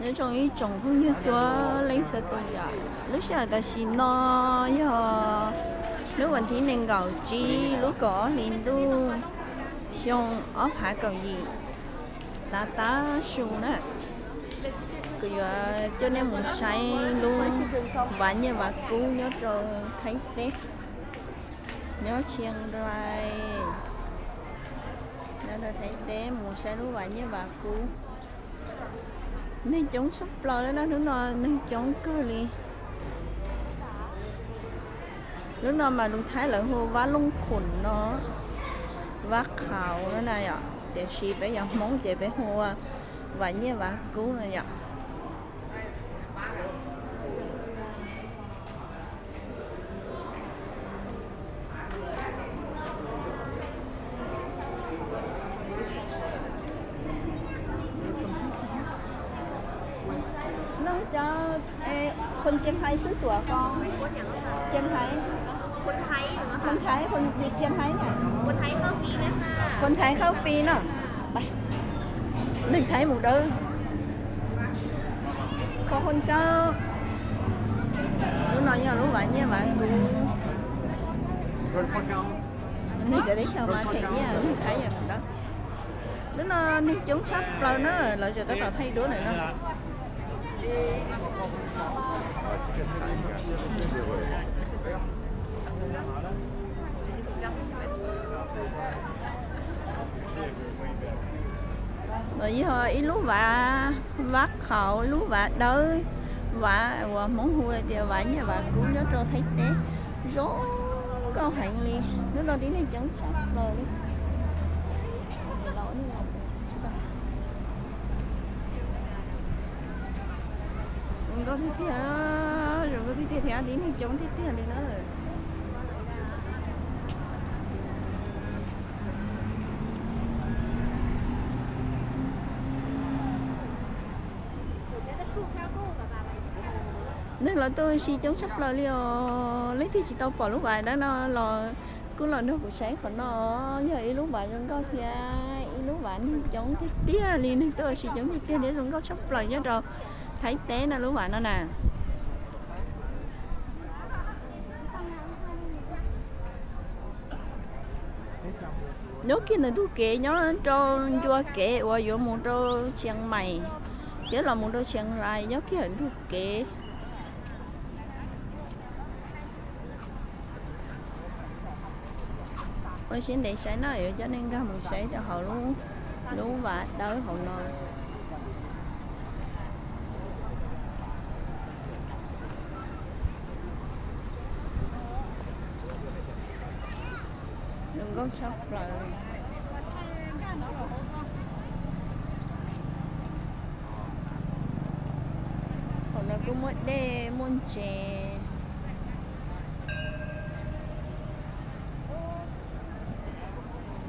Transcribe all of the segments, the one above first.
Nyob zoo ib tsoom phooj ywg txhua leej txhua tus yom, lub sij hawm tam sim no yog hnub vas thib nees nkaum tsib lub kaum ob hli ntuj xyoo ob phav kaum yim. Tav tab su na, kuv yuav coj nej mus saib lub vas nyiaj vas kub nyob rau Thaib teb, nyob Tshiab Rais, nyob rau Thaib teb mus saib lub vas nyiaj vas kub. Neeg coob tshaj plaws li na, hnub no neeg coob kawg li. Lub no mas lus Thaib lawv hu Vab Looj Khoom no, Vab Qhauv no na yom, tiam sis peb yog Hmoob ces peb hu ua vas nyiaj vas kub no yom. Noj cov,คนเชียงรายซื้อตั๋วก่อน เชียงราย คนไทย คนเชียงรายเนี่ย คนไทยเข้าฟรีเนาะ ไป neeg Thaib mus dawb. Khov hoo cawb. Lub no yog lub vas nyiaj vas kub. Neeg cov teb chaws mas them nyiaj, neeg Thaib yog mus dawb. Lub no neeg coob tshaj plaws na, lawv tseem tab tom thaij duab lawm no. No yog ib lub vas, Vab Qhauv, lub vas dawb, vas uas Hmoob hu tias vas nyiaj vas kub nyob rau Thaib teb, zoo nkauj heev li. Lub no tib neeg coob tshaj plaws li. Zoo nkauj tiag tiag, zoo nkauj tiag tiag thiab tib neeg coob tiag tiag li na. Neeg los tuaj ua si coob tshaj plaws li os. Leej twg tsis tau pom lub vas dawb no los kuj los nrog kuv saib qhov no, yog ib lub vas zoo nkauj thiab ib lub vas neeg coob tiag tiag li, neeg tuaj ua si coob tiag tiag thiab zoo nkauj tshaj plaws nyob rau Thaib teb no lub vas no na. Nyob kiag ntawm ntug kev nyob rau ncua kev uas yuav mus rau Tshiab Mais thiab los mus rau Tshiab Rais, nyob kiag ntawm ntug kev. Ua siab ntev saib no yuav coj nej nkag mus saib rau hauv lub vas dawb hauv no. Zoo nkauj tshaj plaws. Hauv no kuj muaj dej muaj ntses.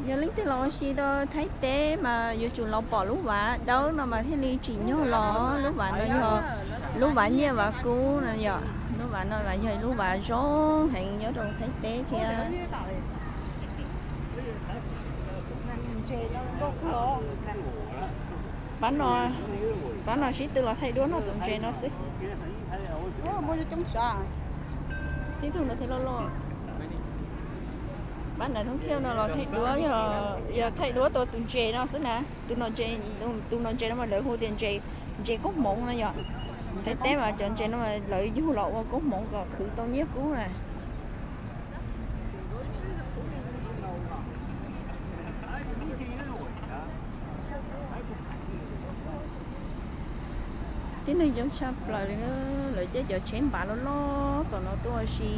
Yog leej twg los ua si rau Thaib teb mas yuav tsum los pom lub vas dawb no mas thiaj li tsim nyog los. Lub vas no yog lub vas nyiaj vas kub no yom. Lub vas no mas yog lub vas zoo heev nyob rau Thaib teb thiab. Pab no, pab no sib tw los thaij duab noj tus ntses no xwb. Tib tug no thiaj loj loj. Pab ntawd thoob thiaj no los thaij duab, yog thaij duab tau tus ntses no xwb na. Tus no ntses, tus no ntses no mas lawv hu tias ntses, ntses koob hmoov no yom. Thaib teb mas cov ntses no lawv yug los ua koob hmoov kom khwv tau nyiaj kub na. Tib neeg coob tshaj plaws li, lawv caij cov tsheb npav loj loj tom no tuaj ua si.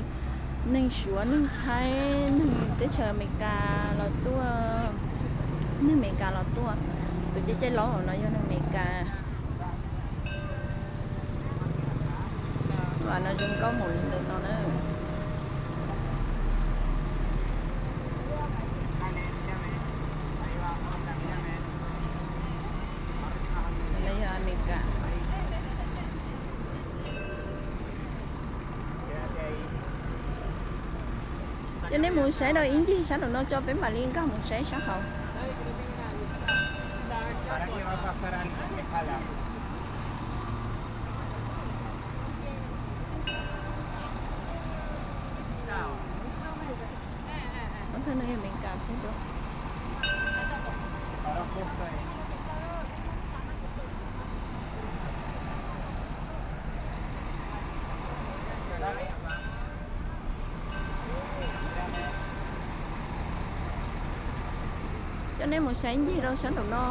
Neeg Suav, neeg Thaib, neeg teb chaws Amelikas los tuaj, neeg Amelikas los tuaj. Tus caij caij laub no yog neeg Amelikas. Lub vas no zoo nkauj mus li ntawm no na. Yog Amelikas. Coj nej mus saib rau ib ncig sab nraum no tso peb mam li nkag mus saib sab hauv. Nej mus saib ncig rau sab nraum no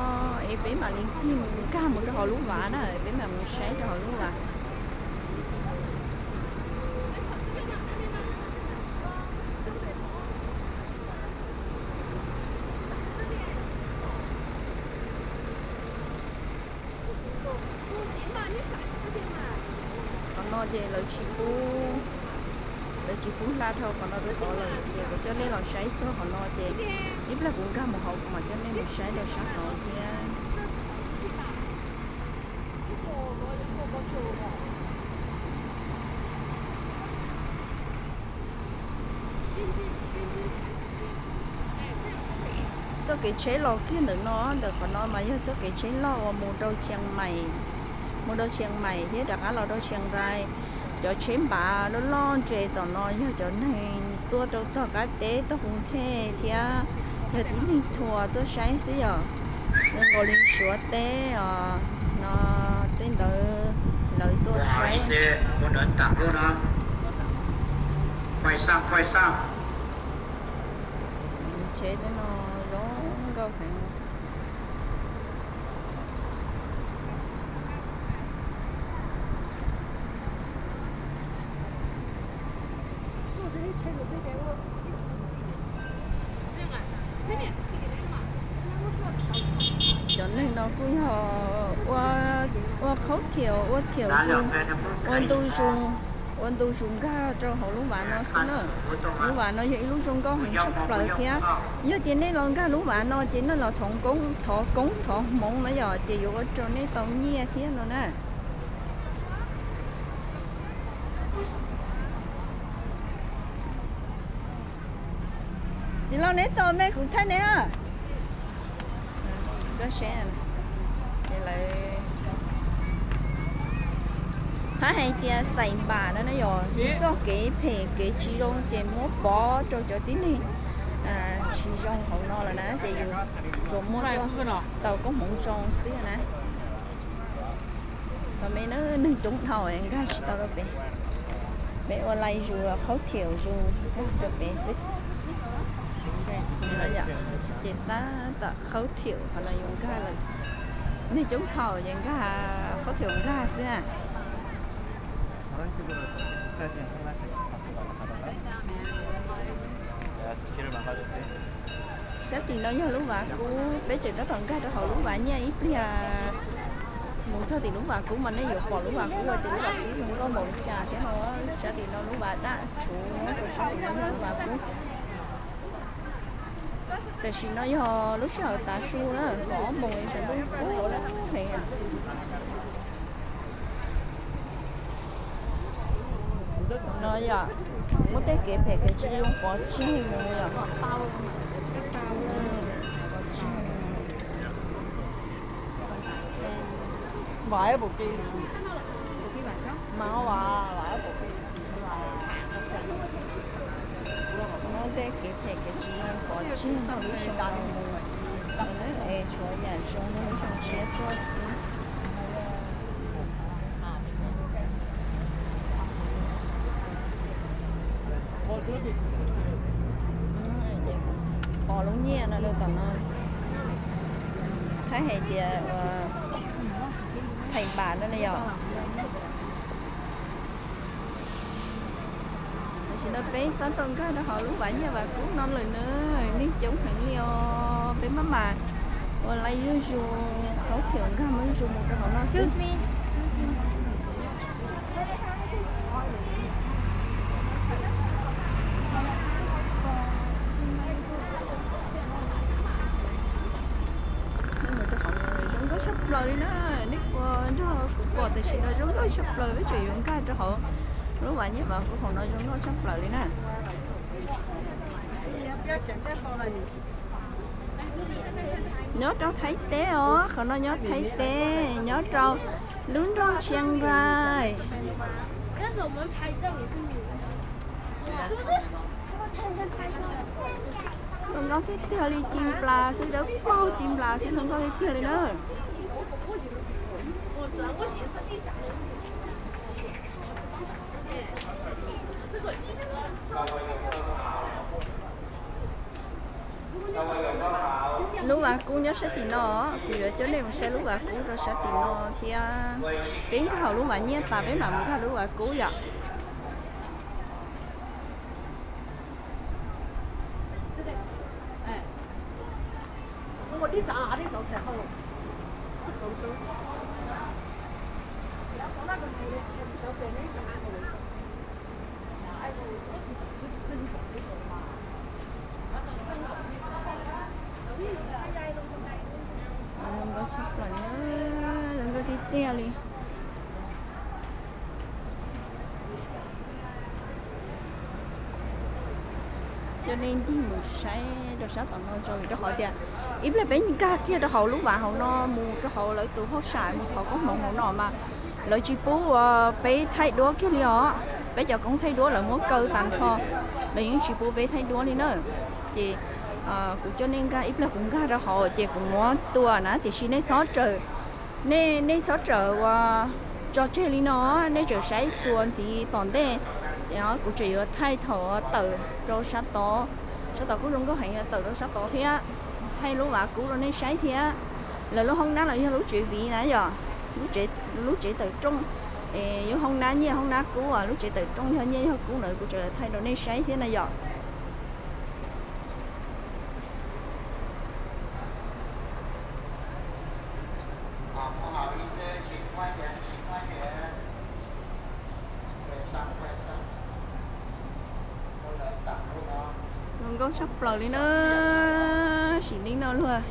es peb mam li ncig mus nkag mus rau hauv lub vas na, peb mam mus saib rau hauv lub vas. Qhov no ces lawv tsis pub, lawv tsis pub hla dhau qhov no rau tod lawm ces kuv coj nej los saib txog qhov no ces ib pliag kuv nkag mus hauv kuv mam coj nej mus saib rau sab hauv thiab. Txoj kev tsheb los kiag ntawm no, ntawm qhov no mas yog txoj kev tsheb loj uas mus rau Chiang Mai, mus rau Chiang Mai thiab rov qab los rau Chiang Rai. Cov tsheb npav loj loj ntse tom no yog cov neeg tuaj rau tog qab teb tog Koob Thej thiab yog tib neeg thuam tuaj saib xwb yom. Zoo nkaus li Suav teb os, no tej ntawd lawv tuaj saib. Tsheb no zoo nkauj heev. Cov neeg no kuj yog ua, ua khaub thiaum, ua thiaum zoo, ua ntu zoo, ua ntu zoo nkag rau hauv lub vas no xwb na. Lub vas no yog ib lub zoo nkauj heev tshaj plaws thiab. Yog tias nej los nkag lub vas no ces nej los thov koob, thov koob thov hmoov na yom, ces yuav ua rau nej tau nyiaj thiab no na. Txiv Lauj, neb tos me kuv thaij neb. Lawv hais tias xais npam no na yog txoj kev phem kev tsis zoo ces muab pov rau cov tib neeg tsis zoo hauv no lawm na, ces yus tsuas muaj tau koob hmoov zoo xwb na. Los me neeg coob dhau nkag tsis tau rau pem. Peb ua lais zus khaub thiaum zus rau pem xwb. Ces tab tom khaub thiaum qhov no yuav nkag lawm. Neeg coob dhau ces nkag khaub thiaum nkag xwb na. Sab tim no yog lub vas kub, peb tseem tab tom nkag rau hauv lub vas nyiaj ib pliag. Mus txog tim lub vas kub mas nej yuav pom lub vas kub tias lub vas kub zoo nkauj npaum li cas thiab no. Sab tim no lub vas daj tshuv, rau sab tim no yog lub vas kub. Tam sim no yog lub sij hawm tav su na, kaum ob moos sawv ntuj kub heev. No yog muab tej kev phem kev tsis zoo pov tseg mus yom. Muab tej kev phem kev tsis zoo pov tseg mus, es tshuav yam zoo li lub xyoo tshiab tuaj xwb. Pov lub nyiaj no rau tom no, thaib hais tias thais npam no na yom. Tam sim no peb tab tom nkag rau hauv lub vas nyiaj vas kub no lawm na, neeg coob heev li os. Peb maj mam ua lais zuj zus, khaub thiaum nkag zuj zus mus rau hauv no xwb. Zoo nkauj tshaj plaws li na, nej puas nrog kuv pom tam sim no zoo nkauj tshaj plaws, peb tseem yuav nkag rau hauv lub vas nyiaj vas kub hauv no zoo nkauj tshaj plaws li na. Nyob rau Thaib teb os, qhov no nyob Thaib teb, nyob rau lub nroog Chiang Rai. Zoo nkauj tiag tiag li, ci nplas xwb, dawb paug ci nplas xwb, zoo nkauj tiag tiag li na. Lub vas kub nyob sab tim no, kuv yuav coj nej mus saib lub vas kub rau sab tim no thiab. Peb nkag hauv lub vas nyiaj tas peb mam mus nkag lub vas kub yom. Zoo nkauj tshaj plaws, zoo nkauj tiag tiag li. Coj nej ncig mus saib rau sab tom no tso, rau qhov tias ib pliag peb nkag kiag rau hauv lub vas hauv no mus rau hauv lawv tus hauj sam mus thov koob hmoov hauv no mas lawv tsis pub peb thaij duab kiag li os. Peb cov koob thaij duab lawv muab kaw tas nrho, lawv yeej tsis pub peb thaij duab li na. Ces kuv coj nej nkag, ib pliag kuv nkag rau hauv ces kuv muab tua na, tiam sis nej txhob rawm, nej, nej txhob rawm ua tso tseg li no, nej tseem saib txuas ntxiv tom ntej. Kuv tseem yuav thaij thaum tawm rau sab tod, sab tod kuj zoo nkauj heev, yuav tawm rau sab tod thiab, thaij lub vas kub rau nej saib thiab. Lawv lub hoob nab los yog lub tsev viv na yom, lub tsev, lub tsev tawm rooj, es yog hoob nab nyiaj hoob nab kub, lub tsev tawm rooj yog nyiaj yog kub na, kuv tseem thaij rau nej saib thiab na yom. Zoo nkauj tshaj plaws li na. Sim neej no luag,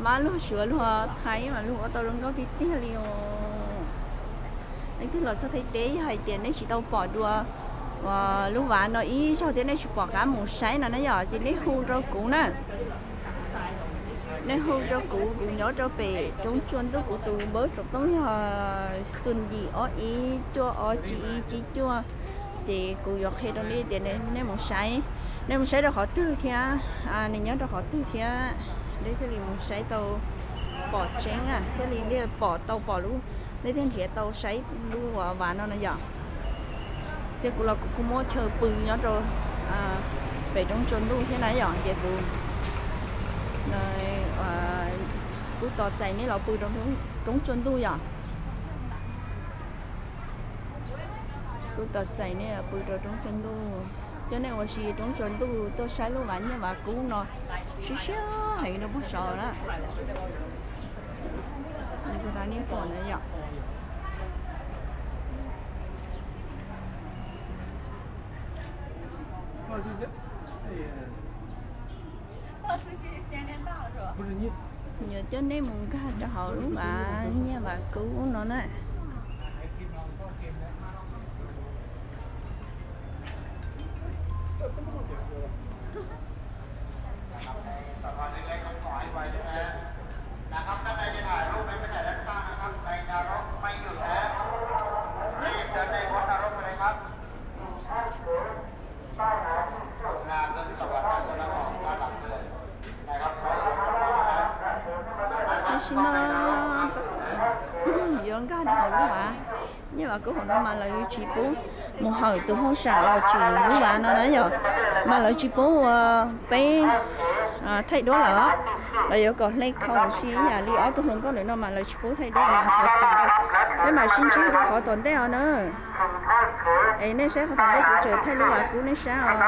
mab luag suav luag thaij mas luag ua tau zoo nkauj tiag tiag li os. Leej twg los txog Thaib teb yog hais tias nej tsis tau pom dua lub vas no ib zaug thiab nej tsis pom qab mus saib no na yom, ces nej hu rau kuv na. Nej hu rau kuv, kuv nyob rau pem roob tsua ntuj, kuv tus npawb xov tooj yog xoom yim ob ib cuaj ob tsib ib tsib cuaj. Ces kuv yuav qhia rau nej tias nej mus saib, nej mus saib rau qhov twg thiab, nws nyob rau qhov twg thiab, nej thiaj li mus saib tau pom tseeb, thiaj li nej pom tau pom lub, nej thiaj nrhiav tau saib lub vas no na yom. Thiab kuv los kuv kuj muab chaw pw nyob rau pem roob tsua ntuj thiab na yom, ces kuv kuj tos txais nej los pw rau roob tsua ntuj yom. Kuv tos txais nej los pw rau roob tsua ntuj, coj nej ua si roob tsua ntuj tuaj saib lub vas nyiaj vas kub no, siab siab heev rau puag saud na. Nej pom na yom. Yuav coj nej mus nkag rau hauv lub vas nyiaj vas kub no na. Tam sim no yuav nkag rau hauv lub vas nyiaj vas kub hauv no mas lawv tsis pub mus hawm tus hauj sam uas tsim lub vas no na yom, mas lawv tsis pub ua peb thaij duab lawm. Lawv yuav kom hle khau si ib yam li ob tug hluas nkauj lawm no mas lawv tsis pub thaij duab mas thov txim. Peb mam sib ntsib rau qhov tom ntej os na. Es nej saib qhov tom ntej kuv tseem thaij lub vas kub nej saib os.